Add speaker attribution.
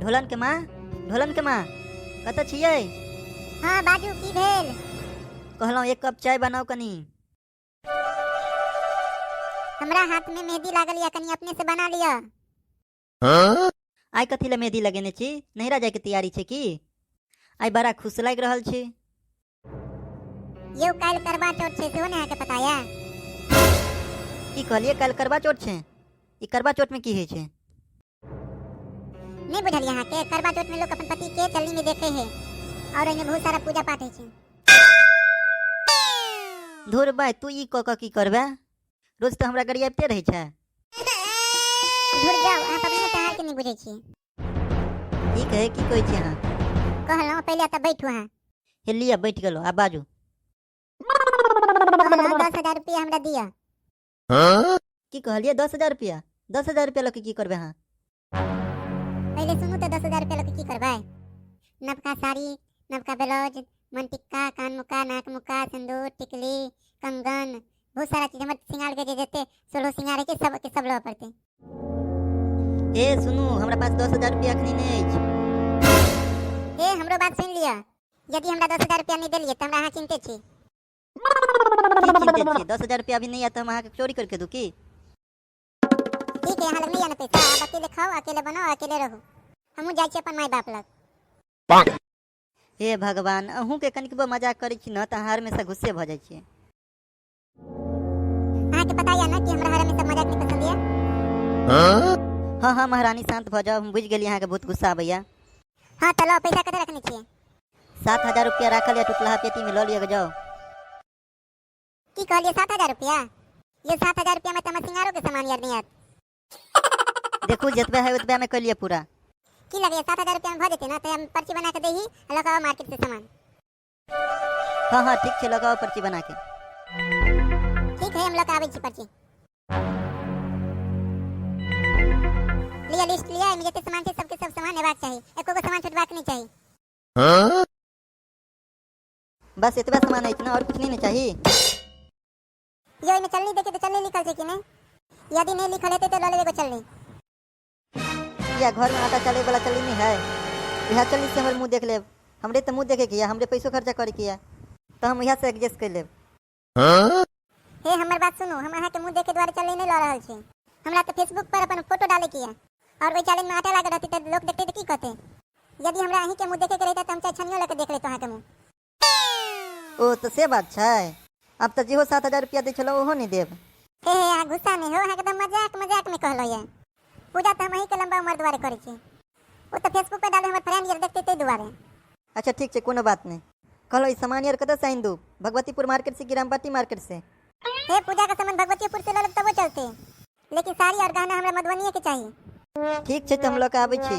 Speaker 1: ढोलन के माँ, ढोलन के माँ, कतऽ छियै?
Speaker 2: हाँ बाजू, की भेल?
Speaker 1: कहलहुँ एक कप चाय बनाउ कनी।
Speaker 2: हमरा हाथ में मेहंदी लागल या, कनी अपने से बना लिअ।
Speaker 1: आइ कथी लए मेहंदी लगेने छी? नैहरा जायके तैयारी छै की? आइ बड़ा खुश लागि रहल छी।
Speaker 2: यौ काल्हि करवा चौथ छै, सेहो ने अहाँके पता या?
Speaker 1: की कहलियै, काल्हि करवा चौथ छै? ई करवा चौथ में की होइ छै?
Speaker 2: नहीं बुझलियै अहाँके? करवा चौथ में लोग अपन पति के चलनी में देखे है और एहिमे बहुत सारा पूजा पाठ होइ छै।
Speaker 1: धुर भाई, तू ई कऽ कऽ की करबे? रोज तऽ हमरा गरियाबिते रहै छै।
Speaker 2: धुर जाउ, अहाँ पबनी त्योहार के नहीं बुझै छियै।
Speaker 1: की कहै, की कहै छी अहाँ?
Speaker 2: कहलहुँ पहिले एतऽ बैठू अहाँ।
Speaker 1: हे लिअ, बैठ गेलहुँ, आब बाजू।
Speaker 2: कहलहुँ 10,000 रुपया हमरा दिअ।
Speaker 1: की कहलियै, 10,000 रुपया? 10,000 रुपया लऽ के की करबै अहाँ?
Speaker 2: पहिले सुनू तऽ, 10,000 रुपया लऽ के की करबै? नवका साड़ी, नवका ब्लाउज, मनटिक्का, कान मुक्का, नाक मुक्का, सिन्दूर, टिकली, कंगन, बहुत सारा चीज, हमर सिंगार के जे जते सोलह सिंगार है सब के सब लेबऽ पड़तै।
Speaker 1: ए सुनू, हमरा पास 10,000 रुपया अखनी नहि अछि।
Speaker 2: ए हमरो बात सुनि लिअ, यदि हमरा 10,000 रुपया नहि देलियै तऽ हमरा अहाँ चिन्ते छी।
Speaker 1: की चिन्ते छी? 10,000 रुपया अभी नहि आयत तऽ हम अहाँके चोरी करके दू की?
Speaker 2: ठीक है, अहाँ लग नहीं है ना पैसा, आप अकेले खाओ, अकेले बनाओ, अकेले रहो। हमहूँ जाइ छी अपन माय बाप लग।
Speaker 1: हे भगवान, अहूँके कनिकबो मजाक करै छी ने तऽ अहाँ हमेशा गुस्से भऽ जाइ छियै।
Speaker 2: अहाँके पता यऽ ना कि हमरा हर हमेशा मजाक नहीं पसंद यऽ।
Speaker 1: हाँ हाँ महारानी, शांत भऽ जाउ, हम बुझि गेलियै अहाँके बहुत गुस्सा आबैया।
Speaker 2: हाँ तऽ लऽ, पैसा कतऽ रखने छियै?
Speaker 1: 7,000 रुपया राखल यऽ टुटलाहा पेटीमे, लऽ लिअ जाउ।
Speaker 2: की कहलियै, 7,000 रुपया? ये 7,000 रुपया में तऽ हमर सिंगारो के सामान यार नहीं आयत।
Speaker 1: देखू, जतबे है ओतबे में कऽ लिअ पूरा।
Speaker 2: की लगैया, 7,000 रुपया में भऽ जेतै ना? तऽ हम पर्ची बना के देही आ लऽ कऽ आउ मार्केट से सामान।
Speaker 1: हाँ हाँ ठीक छै, लऽ कऽ आउ पर्ची बना के।
Speaker 2: ठीक है, हम लऽ कऽ आबै छी पर्ची। लिअ, लिस्ट लिअ, एहिमे जते सामान छै सबके सब सामान हेबाक चाही, एको गो सामान छुटबाक नहि चाही।
Speaker 1: बस एतबे सामान अछि ने, आओर किछु नहि ने चाही?
Speaker 2: यो एहिमे चलनी देखियौ तऽ चलनी लिखल छै कि नहि? यदि नहि लिखल हेतै तऽ लऽ लेबै एगो चलनी।
Speaker 1: किया, घरमे आटा चले वाला चलनी नहि है? इएह चलनी से हमर मुँह देख लेब। हमरे तऽ मुँह देखेके यऽ, हमरे पैसो खर्चा करैके यऽ, तऽ हम इएह से एडजस्ट करि लेब।
Speaker 2: हे हमर बात सुनू, हम अहाँके मुँह देखे दुआरे चलनी नहि लऽ रहल छी। हमरा तऽ फेसबुक पर अपन फोटो डाले के यऽ और ओहि चैलेंज में आटा लागल रहतै तऽ लोक देखतै तऽ की कहतै? यदि हमरा अहींके मुँह देखे के रहितै तऽ हम चाहे छनियो लऽ के देख लैतहुँ अहाँके मुँह।
Speaker 1: ओ तऽ से बात छै, आब तऽ जेहो 7,000 रुपया दै छलहुँ ओहो नहि देब।
Speaker 2: हे हे, अहाँ गुस्सा नहि हो, अहाँके तऽ मजाक मजाक में कहलहुँ यऽ। पूजा तऽ हम अहींके लंबा उम्र दुआरे करै छी, ओ तऽ फेसबुक पर डालू हमर फ्रेंड यार देखतै ताहि दुआरे।
Speaker 1: अच्छा ठीक छै, कोनो बात नहि। कहलहुँ ई सामान यार कतऽसँ आनि दू, भगवतीपुर मार्केट से कि रामपट्टी मार्केट से?
Speaker 2: हे पूजा का सामान भगवतीपुर से लऽ लेब तबो चलते, लेकिन साड़ी और गहना हमरा मधुबनीये के चाही।
Speaker 1: ठीक छै, तऽ हम लऽ कऽ आबै छी।